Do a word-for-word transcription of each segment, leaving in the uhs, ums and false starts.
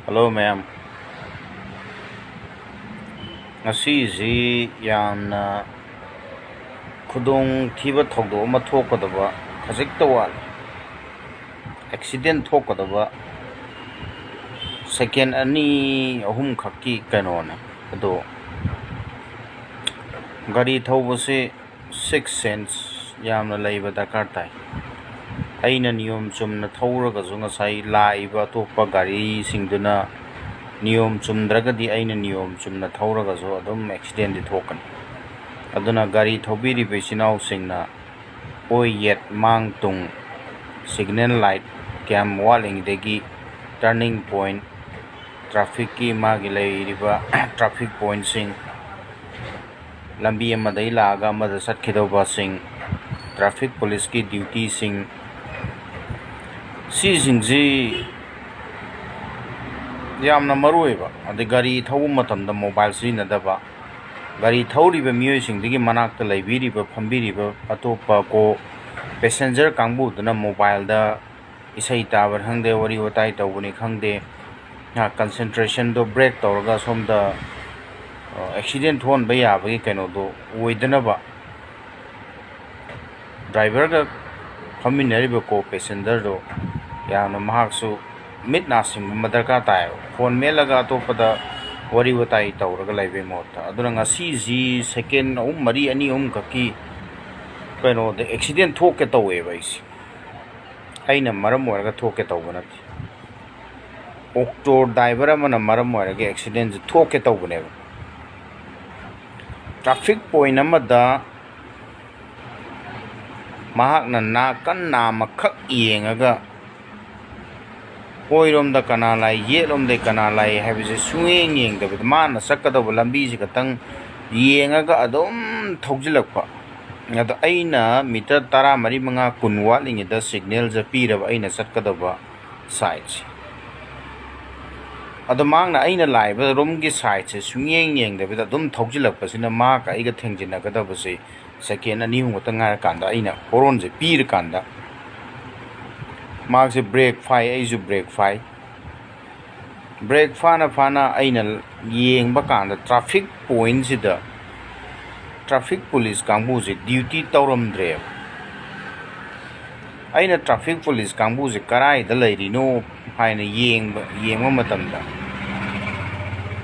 Hello ꯃꯌꯥꯝ, ꯉꯁꯤꯁꯤ ꯌꯥꯝꯅ ꯈꯨꯗꯣꯡꯊꯤꯕ ꯊꯧꯗꯣꯛ ꯑꯃ ꯊꯣꯛꯀꯗꯕ ꯈꯖꯤꯛꯇ ꯋꯥꯠꯂꯤ꯫ ꯑꯦꯛꯁꯤꯗꯦꯟ ꯊꯣꯛꯀꯗꯕ ꯁꯦꯀꯦꯟ ꯑꯅꯤ ꯑꯍꯨꯝꯈꯛꯀꯤ ꯀꯩꯅꯣꯅꯦ꯫ ꯑꯗꯣ ꯒꯥꯔꯤ ꯊꯧꯕꯁꯤ ꯁꯤꯛꯁ ꯁꯦꯟꯁ ꯌꯥꯝꯅ ꯂꯩꯕ ꯗꯔꯀꯥꯔ ꯇꯥꯏ꯫ ꯑꯩꯅ ꯅꯤꯌꯣꯝ ꯆꯨꯝꯅ ꯊꯧꯔꯒꯁꯨ, ꯉꯁꯥꯏ ꯂꯥꯛꯏꯕ ꯑꯇꯣꯞꯄ ꯒꯥꯔꯤꯁꯤꯡꯗꯨꯅ ꯅꯤꯌꯣꯝ ꯆꯨꯝꯗ꯭ꯔꯒꯗꯤ, ꯑꯩꯅ ꯅꯤꯌꯣꯝ ꯆꯨꯝꯅ ꯊꯧꯔꯒꯁꯨ ꯑꯗꯨꯝ ꯑꯦꯛꯁꯤꯗꯦꯟꯗꯤ ꯊꯣꯛꯀꯅꯤ꯫ ꯑꯗꯨꯅ ꯒꯥꯔꯤ ꯊꯧꯕꯤꯔꯤꯕ ꯏꯆꯤꯟ ꯏꯅꯥꯎꯁꯤꯡꯅ ꯑꯣꯏ ꯌꯦꯠ ꯃꯥꯡ ꯇꯨꯡ, ꯁꯤꯒꯅꯦꯜ ꯂꯥꯏꯠ ꯀꯌꯥꯝ ꯋꯥꯠꯂꯤꯉꯩꯗꯒꯤ, ꯇꯔꯅꯤꯡ ꯄꯣꯏꯟ, ꯇ꯭ꯔꯥꯐꯤꯛꯀꯤ ꯃꯥꯒꯤ ꯂꯩꯔꯤꯕ ꯇ꯭ꯔꯥꯐꯤꯛ ꯄꯣꯏꯟꯁꯤꯡ, ꯂꯝꯕꯤ ꯑꯃꯗꯒꯤ ꯂꯥꯛꯑꯒ ꯑꯃꯗ ꯆꯠꯈꯤꯗꯧꯕꯁꯤꯡ, ꯇ꯭ꯔꯥꯐꯤꯛ ꯄꯨꯂꯤꯁꯀꯤ ꯗ꯭ꯌꯨꯇꯤꯁꯤꯡ, ꯁꯤꯁꯤꯡꯁꯤ ꯌꯥꯝꯅ ꯃꯔꯨ ꯑꯣꯏꯕ꯫ ꯑꯗꯩ ꯒꯥꯔꯤ ꯊꯧꯕ ꯃꯇꯝꯗ ꯃꯣꯕꯥꯏꯜ ꯁꯤꯖꯤꯟꯅꯗꯕ, ꯒꯥꯔꯤ ꯊꯧꯔꯤꯕ ꯃꯤꯑꯣꯏꯁꯤꯡꯗꯨꯒꯤ ꯃꯅꯥꯛꯇ ꯂꯩꯕꯤꯔꯤꯕ, ꯐꯝꯕꯤꯔꯤꯕ ꯑꯇꯣꯞꯄ ꯀꯣ ꯄꯦꯁꯦꯟꯖꯔ ꯀꯥꯡꯕꯨꯗꯨꯅ ꯃꯣꯕꯥꯏꯜꯗ ꯏꯁꯩ ꯇꯥꯕꯅꯤ ꯈꯪꯗꯦ, ꯋꯥꯔꯤ ꯋꯥꯇꯥꯏ ꯇꯧꯕꯅꯤ ꯈꯪꯗꯦ, ꯉꯥꯏꯍꯥꯛ ꯀꯟꯁꯦꯟꯇ꯭ꯔꯦꯁꯟꯗꯣ ꯕ꯭ꯔꯦꯛ ꯇꯧꯔꯒ ꯁꯣꯝꯗ, ꯑ, ꯑꯦꯛꯁꯤꯗꯦꯟ ꯊꯣꯛꯍꯟꯕ ꯌꯥꯕꯒꯤ ꯀꯩꯅꯣꯗꯣ ꯑꯣꯏꯗꯅꯕ, ꯗ꯭ꯔꯥꯏꯚꯔꯒ ꯐꯝꯃꯤꯟꯅꯔꯤꯕ ꯀꯣ ꯄꯦꯁꯦꯟꯖꯔꯗꯣ ꯌꯥꯝꯅ ꯃꯍꯥꯛꯁꯨ ꯃꯤꯠ ꯅꯥ ꯁꯤꯡꯕ ꯑꯃ ꯗꯔꯀꯥꯔ ꯇꯥꯏꯌꯦꯕ, ꯐꯣꯟ ꯃꯦꯠꯂꯒ ꯑꯇꯣꯞꯄꯗ ꯋꯥꯔꯤ ꯋꯥꯇꯥꯏ ꯇꯧꯔꯒ ꯂꯩꯕꯒꯤ ꯃꯍꯨꯠꯇ꯫ ꯑꯗꯨꯅ ꯉꯁꯤꯁꯤ ꯁꯦꯀꯦꯟ ꯑꯍꯨꯝ, ꯃꯔꯤ, ꯑꯅꯤ ꯑꯍꯨꯝꯈꯛꯀꯤ ꯀꯩꯅꯣꯗ ꯑꯦꯛꯁꯤꯗꯦꯟ ꯊꯣꯛꯀꯦ ꯇꯧꯋꯦꯕ ꯑꯩꯁꯦ꯫ ꯑꯩꯅ ꯃꯔꯝ ꯑꯣꯏꯔꯒ ꯊꯣꯛꯀꯦ ꯇꯧꯕ ꯅꯠꯇꯦ, ꯑꯣꯛꯇꯣ ꯗ꯭ꯔꯥꯏꯚꯔ ꯑꯃꯅ ꯃꯔꯝ ꯑꯣꯏꯔꯒ ꯑꯦꯛꯁꯤꯗꯦꯟꯁꯦ ꯊꯣꯛꯀꯦ ꯇꯧꯕꯅꯦꯕ꯫ ꯇ꯭ꯔꯥꯐꯤꯛ ꯄꯣꯏꯟ ꯑꯃꯗ ꯃꯍꯥꯛꯅ ꯅꯥꯀꯟ ꯅꯥꯝꯃꯈꯛ ꯌꯦꯡꯉꯒ, ꯑꯣꯏꯔꯣꯝꯗ ꯀꯅꯥ ꯂꯥꯛꯏ, ꯌꯦꯠꯂꯣꯝꯗꯩ ꯀꯅꯥ ꯂꯥꯛꯏ ꯍꯥꯏꯕꯁꯦ ꯁꯨꯡꯌꯦꯡ ꯌꯦꯡꯗꯕꯤꯗ, ꯃꯥꯅ ꯆꯠꯀꯗꯧꯕ ꯂꯝꯕꯤꯁꯤ ꯈꯛꯇꯪ ꯌꯦꯡꯉꯒ ꯑꯗꯨꯝ ꯊꯧꯖꯤꯜꯂꯛꯄ꯫ ꯑꯗꯣ ꯑꯩꯅ ꯃꯤꯇꯔ ꯇꯔꯥꯃꯔꯤ, ꯃꯉꯥ, ꯀꯨꯟ ꯋꯥꯠꯂꯤꯉꯩꯗ ꯁꯤꯒꯅꯦꯜꯁꯦ ꯄꯤꯔꯕ ꯑꯩꯅ ꯆꯠꯀꯗꯧꯕ ꯁꯥꯏꯠꯁꯦ꯫ ꯑꯗꯣ ꯃꯍꯥꯛꯅ ꯑꯩꯅ ꯂꯥꯛꯏꯕ ꯔꯣꯝꯒꯤ ꯁꯥꯏꯠꯁꯦ ꯁꯨꯡꯌꯦꯡ ꯌꯦꯡꯗꯕꯤꯗ ꯑꯗꯨꯝ ꯊꯧꯖꯤꯜꯂꯛꯄꯁꯤꯅ, ꯃꯍꯥꯛꯀ ꯑꯩꯒ ꯊꯦꯡꯖꯤꯟꯅꯒꯗꯕꯁꯦ ꯁꯦꯀꯦꯟ ꯑꯅꯤ ꯑꯍꯨꯝ ꯈꯛꯇ ꯉꯥꯏꯔꯀꯥꯟꯗ, ꯑꯩꯅ ꯍꯣꯔꯣꯟꯁꯦ ꯄꯤꯔꯀꯥꯟꯗ, ꯃꯍꯥꯛꯁꯦ ꯕ꯭ꯔꯦꯛ ꯐꯥꯏ, ꯑꯩꯁꯨ ꯕ꯭ꯔꯦꯛ ꯐꯥꯏ꯫ ꯕ꯭ꯔꯦꯛ ꯐꯥꯅ ꯐꯥꯅ ꯑꯩꯅ ꯌꯦꯡꯕ ꯀꯥꯟꯗ ꯇ꯭ꯔꯥꯐꯤꯛ ꯄꯣꯏꯟꯁꯤꯗ ꯇ꯭ꯔꯥꯐꯤꯛ ꯄꯨꯂꯤꯁ ꯀꯥꯡꯕꯨꯁꯦ ꯗ꯭ꯌꯨꯇꯤ ꯇꯧꯔꯝꯗ꯭ꯔꯦꯕ꯫ ꯑꯩꯅ ꯇ꯭ꯔꯥꯐꯤꯛ ꯄꯨꯂꯤꯁ ꯀꯥꯡꯕꯨꯁꯦ ꯀꯔꯥꯏꯗ ꯂꯩꯔꯤꯅꯣ ꯍꯥꯏꯅ ꯌꯦꯡꯕ ꯌꯦꯡꯕ ꯃꯇꯝꯗ,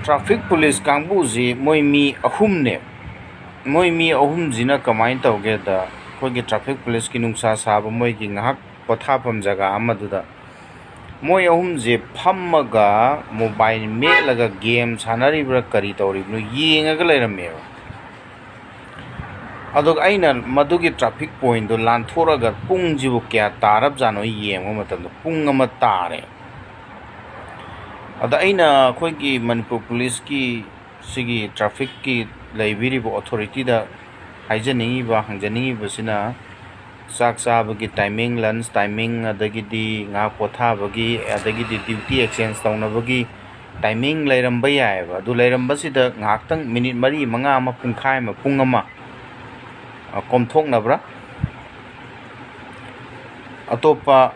ꯇ꯭ꯔꯥꯐꯤꯛ ꯄꯨꯂꯤꯁ ꯀꯥꯡꯕꯨꯁꯤ ꯃꯣꯏ ꯃꯤ ꯑꯍꯨꯝꯅꯦ꯫ ꯃꯣꯏ ꯃꯤ ꯑꯍꯨꯝꯁꯤꯅ ꯀꯃꯥꯏꯅ ꯇꯧꯒꯦꯗ, ꯑꯩꯈꯣꯏꯒꯤ ꯇ꯭ꯔꯥꯐꯤꯛ ꯄꯨꯂꯤꯁꯀꯤ ꯅꯨꯡꯁꯥ ꯁꯥꯕ ꯃꯣꯏꯒꯤ ꯉꯥꯏꯍꯥꯛ ꯄꯣꯊꯥꯐꯝ ꯖꯒꯥ ꯑꯃꯗꯨꯗ ꯃꯣꯏ ꯑꯍꯨꯝꯁꯦ ꯐꯝꯃꯒ ꯃꯣꯕꯥꯏꯜ ꯃꯦꯠꯂꯒ ꯒꯦꯝ ꯁꯥꯟꯅꯔꯤꯕ꯭ꯔꯥ ꯀꯔꯤ ꯇꯧꯔꯤꯕꯅꯣ ꯌꯦꯡꯉꯒ ꯂꯩꯔꯝꯃꯦꯕ꯫ ꯑꯗꯨꯒ ꯑꯩꯅ ꯃꯗꯨꯒꯤ ꯇ꯭ꯔꯥꯐꯤꯛ ꯄꯣꯏꯟꯗꯣ ꯂꯥꯟꯊꯣꯔꯛꯑꯒ ꯄꯨꯡꯁꯤꯕꯨ ꯀꯌꯥ ꯇꯥꯔꯕꯖꯥꯠꯅꯣ ꯌꯦꯡꯕ ꯃꯇꯝꯗ ꯄꯨꯡ ꯑꯃ ꯇꯥꯔꯦ꯫ ꯑꯗ ꯑꯩꯅ ꯑꯩꯈꯣꯏꯒꯤ ꯃꯅꯤꯄꯨꯔ ꯄꯨꯂꯤꯁꯀꯤ ꯁꯤꯒꯤ ꯇ꯭ꯔꯥꯐꯤꯛꯀꯤ ꯂꯩꯕꯤꯔꯤꯕ ꯑꯣꯊꯣꯔꯤꯇꯤꯗ ꯍꯥꯏꯖꯅꯤꯡꯉꯤꯕ, ꯍꯪꯖꯅꯤꯡꯉꯤꯕꯁꯤꯅ, ꯆꯥꯛ ꯆꯥꯕꯒꯤ ꯇꯥꯏꯃꯤꯡ, ꯂꯟꯁ ꯇꯥꯏꯃꯤꯡ, ꯑꯗꯒꯤꯗꯤ ꯉꯥꯏꯍꯥꯛ ꯄꯣꯊꯥꯕꯒꯤ, ꯑꯗꯒꯤꯗꯤ ꯗ꯭ꯌꯨꯇꯤ ꯑꯦꯛꯆꯦꯟꯖ ꯇꯧꯅꯕꯒꯤ ꯇꯥꯏꯃꯤꯡ ꯂꯩꯔꯝꯕ ꯌꯥꯏꯑꯕ꯫ ꯑꯗꯨ ꯂꯩꯔꯝꯕꯁꯤꯗ ꯉꯥꯏꯍꯥꯛꯇꯪ ꯃꯤꯅꯤꯠ ꯃꯔꯤ, ꯃꯉꯥ ꯑꯃ, ꯄꯨꯡꯈꯥꯏ ꯑꯃ, ꯄꯨꯡ ꯑꯃ, ꯑ, ꯀꯣꯝꯊꯣꯛꯅꯕ꯭ꯔꯥ? ꯑꯇꯣꯞꯄ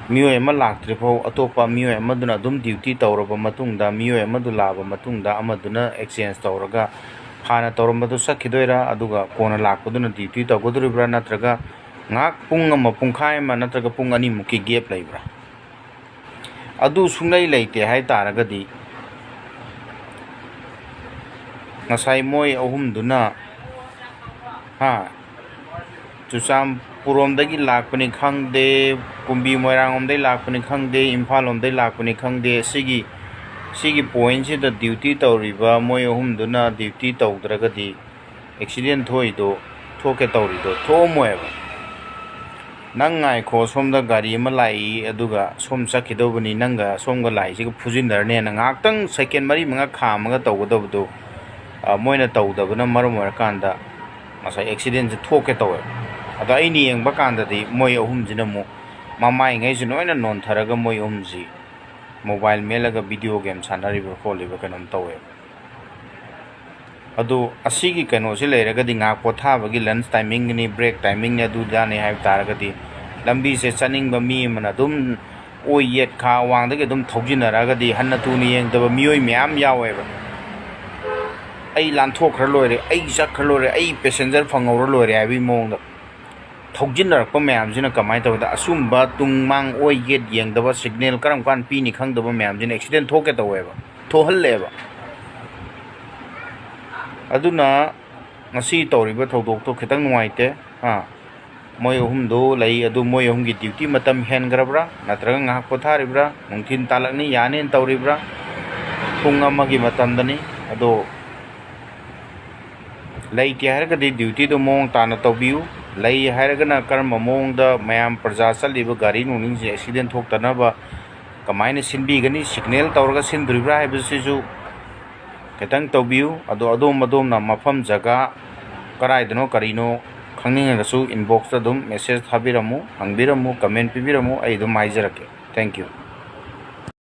ꯃꯤꯑꯣꯏ ꯑꯃ ꯂꯥꯛꯇ꯭ꯔꯤꯐꯥꯎ ꯑꯇꯣꯞꯄ ꯃꯤꯑꯣꯏ ꯑꯃꯗꯨꯅ ꯑꯗꯨꯝ ꯗ꯭ꯌꯨꯇꯤ ꯇꯧꯔꯕ ꯃꯇꯨꯡꯗ, ꯃꯤꯑꯣꯏ ꯑꯃꯗꯨ ꯂꯥꯛꯑꯕ ꯃꯇꯨꯡꯗ ꯑꯃꯗꯨꯅ ꯑꯦꯛꯆꯦꯟꯖ ꯇꯧꯔꯒ ꯍꯥꯟꯅ ꯇꯧꯔꯝꯕꯗꯨ ꯆꯠꯈꯤꯗꯣꯏꯔꯥ, ꯑꯗꯨꯒ ꯀꯣꯟꯅ ꯂꯥꯛꯄꯗꯨꯅ ꯗ꯭ꯌꯨꯇꯤ ꯇꯧꯒꯗꯣꯔꯤꯕ꯭ꯔꯥ, ꯅꯠꯇ꯭ꯔꯒ ꯉꯥꯏꯍꯥꯛ ꯄꯨꯡ ꯑꯃ, ꯄꯨꯡꯈꯥꯏ ꯑꯃ ꯅꯠꯇ꯭ꯔꯒ ꯄꯨꯡ ꯑꯅꯤꯃꯨꯛꯀꯤ ꯒꯦꯞ ꯂꯩꯕ꯭ꯔꯥ? ꯑꯗꯨ ꯁꯨꯡꯂꯩ ꯂꯩꯇꯦ ꯍꯥꯏ ꯇꯥꯔꯒꯗꯤ, ꯉꯁꯥꯏ ꯃꯣꯏ ꯑꯍꯨꯝꯗꯨꯅ, ꯍꯥ, ꯆꯨꯔꯆꯥꯟꯄꯨꯔꯣꯝꯗꯒꯤ ꯂꯥꯛꯄꯅꯤ ꯈꯪꯗꯦ, ꯀꯨꯝꯕꯤ ꯃꯣꯏꯔꯥꯡꯂꯣꯝꯗꯒꯤ ꯂꯥꯛꯄꯅꯤ ꯈꯪꯗꯦ, ꯏꯝꯐꯥꯜꯂꯣꯝꯗꯒꯤ ꯂꯥꯛꯄꯅꯤ ꯈꯪꯗꯦ, ꯁꯤꯒꯤ, ꯁꯤꯒꯤ ꯄꯣꯏꯟꯁꯤꯗ ꯗ꯭ꯌꯨꯇꯤ ꯇꯧꯔꯤꯕ ꯃꯣꯏ ꯑꯍꯨꯝꯗꯨꯅ ꯗ꯭ꯌꯨꯇꯤ ꯇꯧꯗ꯭ꯔꯒꯗꯤ ꯑꯦꯛꯁꯤꯗꯦꯟ ꯊꯣꯛꯏꯗꯣ, ꯊꯣꯛꯀꯦ ꯇꯧꯔꯤꯗꯣ ꯊꯣꯛꯑꯝꯃꯣꯏꯕ꯫ ꯅꯪ ꯉꯥꯏꯈꯣ, ꯁꯣꯝꯗ ꯒꯥꯔꯤ ꯑꯃ ꯂꯥꯛꯏ, ꯑꯗꯨꯒ ꯁꯣꯝ ꯆꯠꯈꯤꯗꯧꯕꯅꯤ, ꯅꯪꯒ ꯁꯣꯝꯒ ꯂꯥꯛꯏꯁꯤꯒ ꯐꯨꯖꯤꯟꯅꯔꯅꯦꯅ ꯉꯥꯏꯍꯥꯛꯇꯪ ꯁꯦꯀꯦꯟ ꯃꯔꯤ ꯃꯉꯥ ꯈꯥꯝꯃꯒ ꯇꯧꯒꯗꯕꯗꯣ, ꯑ, ꯃꯣꯏꯅ ꯇꯧꯗꯕꯅ ꯃꯔꯝ ꯑꯣꯏꯔꯀꯥꯟꯗ ꯉꯁꯥꯏ ꯑꯦꯛꯁꯤꯗꯦꯟꯁꯦ ꯊꯣꯛꯀꯦ ꯇꯧꯋꯦ꯫ ꯑꯗꯣ ꯑꯩꯅ ꯌꯦꯡꯕ ꯀꯥꯟꯗꯗꯤ ꯃꯣꯏ ꯑꯍꯨꯝꯁꯤꯅ ꯑꯃꯨꯛ ꯃꯃꯥꯏꯉꯩꯁꯤ ꯂꯣꯏꯅ ꯅꯣꯟꯊꯔꯒ ꯃꯣꯏ ꯑꯍꯨꯝꯁꯤ ꯃꯣꯕꯥꯏꯜ ꯃꯦꯠꯂꯒ ꯚꯤꯗꯤꯑꯣ ꯒꯦꯝ ꯁꯥꯟꯅꯔꯤꯕ꯭ꯔꯥ ꯈꯣꯠꯂꯤꯕ꯭ꯔꯥ ꯀꯩꯅꯣꯝ ꯇꯧꯋꯦꯕ꯫ ꯑꯗꯨ ꯑꯁꯤꯒꯤ ꯀꯩꯅꯣꯁꯤ ꯂꯩꯔꯒꯗꯤ ꯉꯥꯏꯍꯥꯛ ꯄꯣꯊꯥꯕꯒꯤ ꯂꯟꯁ ꯇꯥꯏꯃꯤꯡꯒꯤꯅꯤ, ꯕ꯭ꯔꯦꯛ ꯇꯥꯏꯃꯤꯡꯅꯤ, ꯑꯗꯨꯗꯥꯅꯤ ꯍꯥꯏꯕ ꯇꯥꯔꯒꯗꯤ ꯂꯝꯕꯤꯁꯦ ꯆꯠꯅꯤꯡꯕ ꯃꯤ ꯑꯃꯅ ꯑꯗꯨꯝ ꯑꯣꯏ ꯌꯦꯠ ꯈꯥ ꯋꯥꯡꯗꯒꯤ ꯑꯗꯨꯝ ꯊꯧꯖꯤꯟꯅꯔꯛꯑꯒꯗꯤ ꯍꯟꯅ ꯊꯨꯅ ꯌꯦꯡꯗꯕ ꯃꯤꯑꯣꯏ ꯃꯌꯥꯝ ꯌꯥꯎꯋꯦꯕ꯫ "ꯑꯩ ꯂꯥꯟꯊꯣꯛꯈ꯭ꯔ ꯂꯣꯏꯔꯦ, ꯑꯩ ꯆꯠꯈ꯭ꯔ ꯂꯣꯏꯔꯦ, ꯑꯩ ꯄꯦꯁꯦꯟꯖꯔ ꯐꯪꯍꯧꯔ ꯂꯣꯏꯔꯦ" ꯍꯥꯏꯕꯒꯤ ꯃꯑꯣꯡꯗ ꯊꯧꯖꯤꯟꯅꯔꯛꯄ ꯃꯌꯥꯝꯁꯤꯅ ꯀꯃꯥꯏꯅ ꯇꯧꯒꯦꯗ, ꯑꯁꯨꯝꯕ ꯇꯨꯡ ꯃꯥꯡ ꯑꯣꯏ ꯌꯦꯠ ꯌꯦꯡꯗꯕ, ꯁꯤꯒꯅꯦꯜ ꯀꯔꯝ ꯀꯥꯟꯗ ꯄꯤꯅꯤ ꯈꯪꯗꯕ ꯃꯌꯥꯝꯁꯤꯅ ꯑꯦꯛꯁꯤꯗꯦꯟ ꯊꯣꯛꯀꯦ ꯇꯧꯋꯦꯕ, ꯊꯣꯛꯍꯜꯂꯦꯕ꯫ ꯑꯗꯨꯅ ꯉꯁꯤ ꯇꯧꯔꯤꯕ ꯊꯧꯗꯣꯛꯇꯣ ꯈꯤꯇꯪ ꯅꯨꯡꯉꯥꯏꯇꯦ꯫ ꯑꯥ, ꯃꯣꯏ ꯑꯍꯨꯝꯗꯣ ꯂꯩ, ꯑꯗꯨ ꯃꯣꯏ ꯑꯍꯨꯝꯒꯤ ꯗ꯭ꯌꯨꯇꯤ ꯃꯇꯝ ꯍꯦꯟꯈ꯭ꯔꯕ꯭ꯔꯥ, ꯅꯠꯇ꯭ꯔꯒ ꯉꯥꯏꯍꯥꯛ ꯄꯣꯊꯥꯔꯤꯕ꯭ꯔꯥ, ꯅꯨꯡꯊꯤꯜ ꯇꯥꯜꯂꯛꯅꯤ ꯌꯥꯅꯤꯅ ꯇꯧꯔꯤꯕ꯭ꯔꯥ? ꯄꯨꯡ ꯑꯃꯒꯤ ꯃꯇꯝꯗꯅꯤ꯫ ꯑꯗꯣ ꯂꯩꯇꯦ ꯍꯥꯏꯔꯒꯗꯤ ꯗ꯭ꯌꯨꯇꯤꯗꯣ ꯃꯑꯣꯡ ꯇꯥꯅ ꯇꯧꯕꯤꯌꯨ꯫ ꯂꯩ ꯍꯥꯏꯔꯒꯅ ꯀꯔꯝꯕ ꯃꯑꯣꯡꯗ ꯃꯌꯥꯝ ꯄ꯭ꯔꯖꯥ ꯆꯠꯂꯤꯕ ꯒꯥꯔꯤ ꯅꯨꯡꯅꯤꯁꯤꯡ ꯑꯦꯛꯁꯤꯗꯦꯟ ꯊꯣꯛꯇꯅꯕ ꯀꯃꯥꯏꯅ ꯁꯤꯟꯕꯤꯒꯅꯤ, ꯁꯤꯒꯅꯦꯜ ꯇꯧꯔꯒ ꯁꯤꯟꯗꯣꯔꯤꯕ꯭ꯔꯥ ꯍꯥꯏꯕꯁꯤꯁꯨ ꯈꯤꯇꯪ ꯇꯧꯕꯤꯌꯨ꯫ ꯑꯗꯣ ꯑꯗꯣꯝ ꯑꯗꯣꯝꯅ ꯃꯐꯝ ꯖꯒꯥ ꯀꯗꯥꯏꯗꯅꯣ ꯀꯔꯤꯅꯣ ꯈꯪꯅꯤꯡꯉꯒꯁꯨ ꯏꯟꯕꯣꯛꯁꯇ ꯑꯗꯨꯝ ꯃꯦꯁꯦꯖ ꯊꯥꯕꯤꯔꯝꯃꯨ, ꯍꯪꯕꯤꯔꯝꯃꯨ, ꯀꯃꯦꯟ ꯄꯤꯕꯤꯔꯝꯃꯨ, ꯑꯩ ꯑꯗꯨꯝ ꯍꯥꯏꯖꯔꯛꯀꯦ꯫ Thank you꯫